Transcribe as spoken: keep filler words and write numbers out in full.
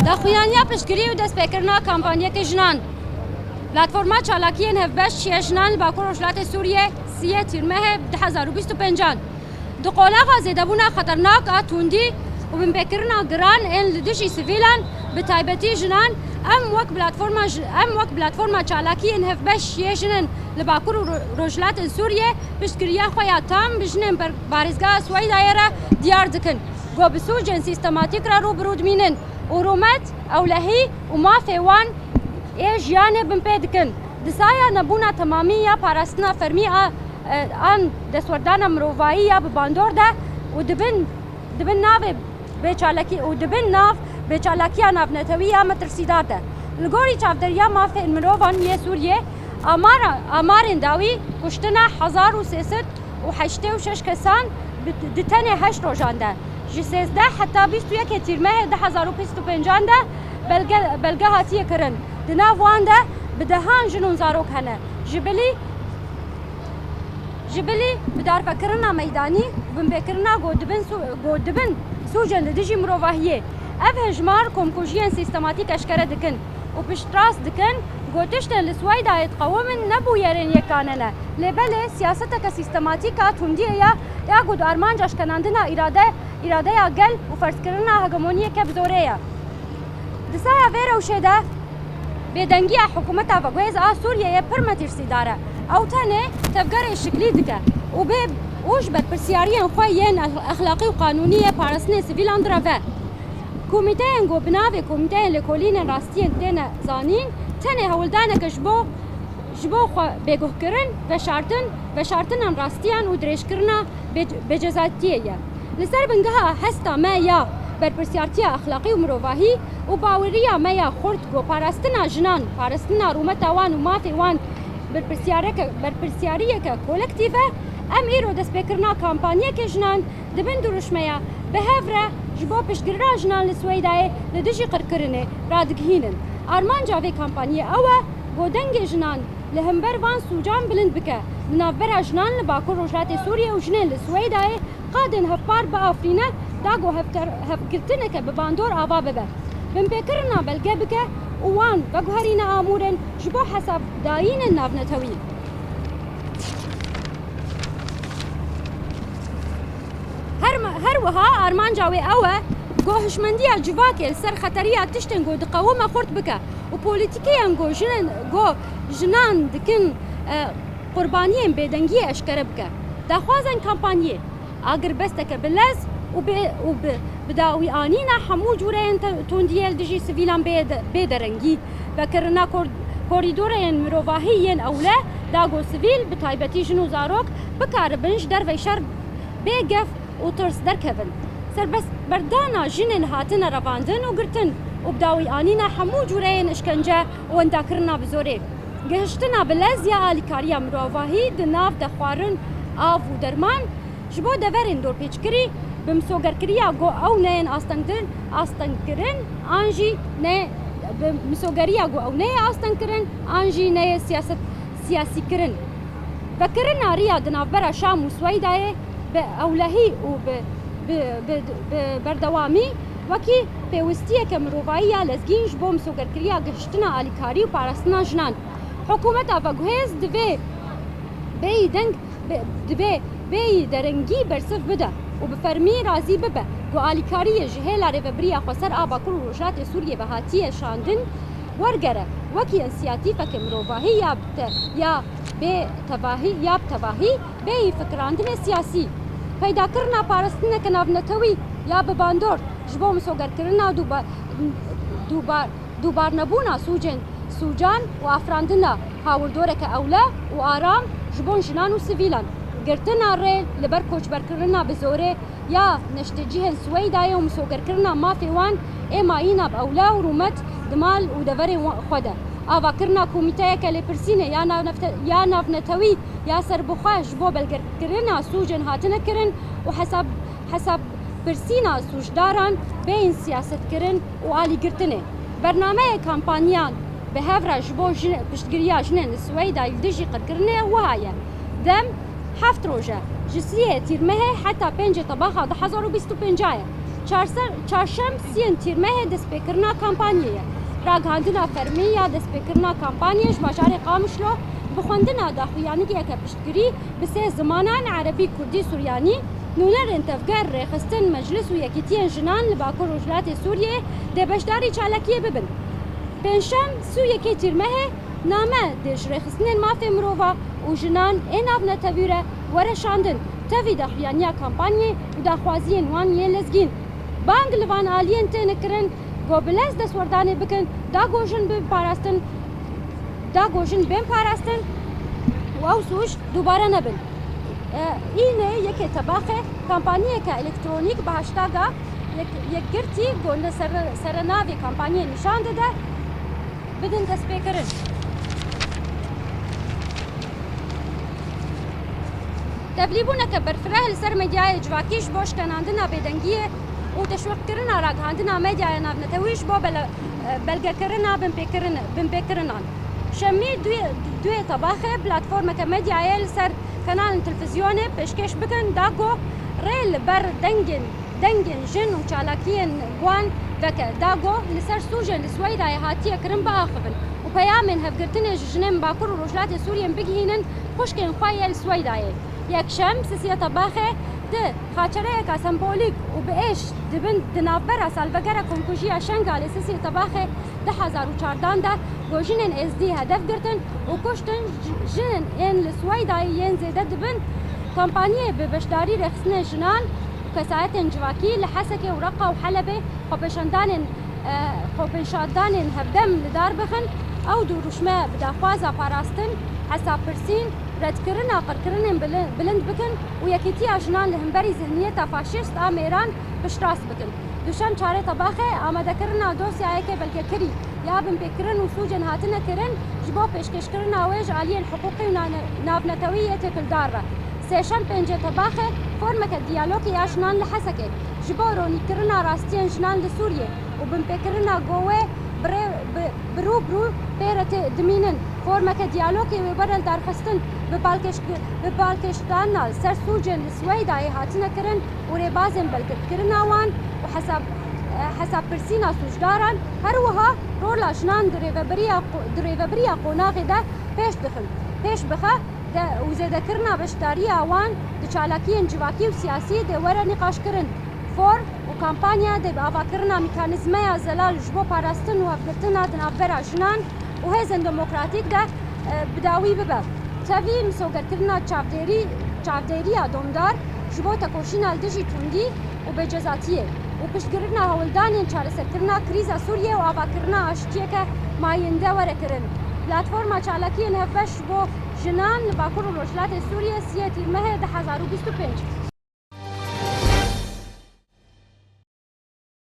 Daxuyaniya piştgirî û destpêkirina kampanyeke jinan. Platforma Çalakiyên Hevbeş ya Jinan li Bakur Rojhilatê Sûriyê, siyê Tîrmehê du hezar û bîst û pêncan. Di qolava zêdebûna xeternak a tundî û binpêkirina giran ên li dijî sivîlan, bi taybetî jinan, em wek platforma ji-, em wek platforma çalakiyên hevbeş yê jinin li Bakur û Ro-, Rojhilatên Sûriyê piştgiriya xwe ya tam bi jinên ber-, parêzgeha Swêdayê re diyar dikin, ku bi sûcên sîstematîk re rû bi rû dimînin û rûmet, ewlehî û mafê wan ê jiyanê binpê dikin. Di saya nebûna temamî ya parastina fermî a, e, an destwerdana mirovahî ya bi bandor de û dibin, dibin navê bêçalakî û dibin nav bêçalakiya navnetewî ya metirsîdar de. Li gorî çavderiya mafên mirovan yê Sûriyê, amara, amarên dawî kuştina hezar û sê sed û heştê û şeş kesan bi, di tenê heşt rojan de, ji sêzdeh heta bîst û yekê Tîrmehê du hezar û bîst û pêncan de belge, belge hatiye kirin. Di nav wan de bi dehan jin û zarok hene. Ji bilî, ji bilî bi darvekirina meydanî, binpêkirina ku dibin sû-, ku dibin sûcên li dijî mirovahiyê. Ev hejmar komkujiyên sîstematîk eşkere dikin û piştrast dikin ku tiştên li Swêdayê diqewimin ne bûyerên yekane ne, lê belê siyaseteke sîstematîk a tundiyê ye, ya ku di armanca şkenandina îrade, îradeya gel û ferzkirina hegemoniyeke bi zorê ye. Di saya vê rewşê de bêdengiya hikûmeta veguhêz a Sûriyeyê pir metirsîdar e. Ew tenê tevgerê şiklî dike û bê û ji berpirsiyariyên xwe yên ex-, exlaqî û qanûnî yê parastinê sivîlan direve. Komîteyên ku bi navê Komîteyên Lêkolînên Rastiyên têne zanîn, tenê hewldaneke ji bo, ji bo xwe bêguhkirin, veşartin, veşartinan rastiyan û dirêjkirina bê-, bêcezatiyê ye. Li ser bingeha hesta me ya berpirsiyartiya exlaqî û mirovahî û baweriya me ya xurt ku parastina jinan, parastina rûmeta wan û mafê wan berpirsiyareke, berpirsiyariyeke kolektîf e, em îro destpêkirina kampanyeke jinan di bin dirûşmeya bi hev re ji bo piştgirina jinan li Swêdayê li dijî qirkirinê radigihînin. Armanca vê kampanyê ew e ku dengê jinan li hember van sûcan bilind bike, li navbera jinan li Bakur Rojhilatê Sûriyê û jinên li Swêdayê qadên hevpar biafirîne, da ku hevker-, hevgirtineke bi bandor ava bibe. Binpêkirina belge bike û wan veguherîne amûrên ji bo hesabdayînên navnetewî. Her, her wiha armanca wê ew e ku hişmendiya civakê li ser xeteriya tiştên ku diqewime xurt bike û polîtîkeyên ku jinên, ku jinan dikin, e, qurbaniyên bêdengiyê eşkere bike. Daxwazên kampanyê, agirbesteke bi lez û bi, û bi, bi dawîanîna hemû cûreyên te-, tundiyê li dijî sivîlan bê de-, bê derengî, vekirina kor-, korîdoreyên mirovahî yên ewle, da ku sivîl, bi taybetî jin û zarok, bikaribin ji dervey şer bê gef û tirs derkevin. Serbestberdana jinên hatine revandin û girtin û bi dawî anîna hemû cûreyên îşkence û wendakirina bi zorê. Gihiştina bi lez ya alîkariya mirovahî di nav de xwarin, av û derman ji bo deverên dorpêçkirî bi misogerkiriya ku ew neyên astengdin, astengkirin an jî ne, bi misogeriya ku ew neyê astengkirin an jî neyê siyaset, siyasîkirin. Vekirina riya di navbera Şam û Swêdayê bi ewlehî û bi, bi, bi, bi berdewamî wekî pêwistiyeke mirovayî ya lezgîn ji bo misogerkiriya gihiştina alîkarî û parastina jinan. Hikûmeta veguhêz divê bêyî deng, be-, divê bêyî derengî bersiv bide û bi fermî razî bibe ku alîkariyê ji hêla rêvebiriya xweser a Bakur û Rojhilatê Sûriyê ve hatiye şandin wergere wekî însiyatîfeke mirovahî ya bi te-, ya bê tevahî, ya bi tevahî bêyî fikirandinê siyasî. Peydakirina parastineke navnetewî ya bi bandor ji bo misogerkirina dûba-, dûba-, dûbarnebûna sûcên, sûcan û afirandina hawirdoreke ewle û aram ji bo jinan û sivîlan. Girtina rê li ber koçberkirina bi zorê ya neştecihên Swêdayê û misogerkirina mafê wan ê mayîna bi ewle û rûmet di mal û deverên wa-, xwe de. Avakirina komîteyeke lêpirsînê ya navnefte-, ya navnetewî ya serbixwe ji bo belgekirina sûcên hatine kirin û hesab, hesabpirsîna sûcdaran bêyî siyasetkirin û alîgirtinê. Bernameyê kampanyan bi hev re ji bo jin-, piştgiriya jinên li Swêdayê li dijî qirkirinê wiha ye. Dem heft roj e. Ji siyê Tîrmehê heta pêncê Tebaxa du hezar û bîst û pênc ye. Çarse-, çarşem siyên Tîrmehê destpêkirina kampanyê ye. Ragihandina fermî ya destpêkirina kampanyê ji bajarê Qamişlo bi xwendina daxuyaniyeke piştgirî bi sê zimanan, erebî, kurdî, suryanî, nûnerên tevger, rêxistin, meclis û yekîtiyên jinan li Bakur Rojhilatê Sûriyê dê beşdarî çalakiyê bibin. Pêncşem sî û yekê Tîrmehê name dê ji rêxistinên mafê mirova û jinan ê navnetewî re were şandin, tevî daxuyaniya kampanyê û daxwaziyên wan yên lezgîn. Bang li van aliyên têne kirin ku bi lez destwerdanê bikin, da ku jin bin parastin, da ku jin bên parastin û ew sûc dubare nebin. E, Înê yekê Tebaxê kampanyeke elektronîk bi hashtaga yek-, yekgirtî ku li ser-, serenavê kampanyê nîşan dide, bidin destpêkirin. Tevlîbûneke berfireh li ser medyayê civakî ji bo şikenandina bêdengiyê û teşwîqkirina ragihandina medyaya navnetewî ji bo bele-, belgekirina binpêkirin-, binpêkirinan. Şemî duyê, duyê Tebaxê platformeke medyayê li ser kanalên televîzyonê pêşkêş bikin, da ku rê li ber dengên dengên jin û çalakiyên wan veke, da ku li ser sûcên li Swêdayê hatiye kirin biaxivin û peyamên hevgirtinê ji jinên Bakur û Rojhilatê Sûriyê bigihînin xwişkên xwe yê li Swêdayê. Yekşem, sisiya Tebaxê di xaçereyeke sembolîk û bi êş dibin di navbera salvegera komkujiya Şengalê, sisiya Tebaxê du hezar û çardan de ku jinên êzdî hedef girtin û kuştin, ji-, jinên ên li Swêdayê yên zêde dibin kampanyê bi beşdarî rêxistinên jinan û kesayetên civakî li Hesekê û Reqa û Helebê xwepêşandanên, e, xwepêşandanên hevdem li dar bixin. Ew dirûşme bi daxwaza parastin, hesabpirsîn, redkirina qirkirinên bili-, bilind bikin û yekîtiya jinan li hemberî zihniyeta faşîst a mêran piştrast bikin. Duşem çarê Tebaxê amadekirina dosyayeke belgekirî ya binpêkirin û sûcên hatine kirin ji bo pêşkêşkirina wê ji aliyên hiqûqî û nane-, navnetewî yê têkildar re. Sêşem pêncê Tebaxê formeke diyalogê ya jinan li Hesekê ji bo ronîkirina rastiyên jinan li Sûriyê û binpêkirina ku wê bi rê-, bi, bi rû bi rû pê re tê dimînin. Formeke diyalogê wê were lidarxistin, bi balkêş-, bi balkêşdana ser sûcên li Swêdayê hatine kirin û rêbazên belgekirina wan û hesab-, hesabpirsîna sûcdaran, her wiha rola jinan di rêvebiriya qo-, di rêvebiriya qonaxê de pêş dixin, pêş bixe de û zêdekirina beşdariya wan di çalakiyên civakî û siyasî dê were nîqaşkirin. Form û kampanya dê bi avakirina mekanîzmeya zelal ji bo parastin û hevgirtina di navbera jinan û hêzên demokratîk de, e, bi dawî bibe. Tevî misogerkirina çavdêrî-, çavdêriya domdar ji bo tekoşîna li dijî tundî û bêcezatiyê û piştgirina hewldanên çareserkirina krîza Sûriyê û avakirina aştiyeke mayînde were kirin. Platforma çalakiyên hevbeş ji bo jinan li Bakur û Rojhilatê Sûriyê, siyê Tîrmehê du hezar û bîst û pênc.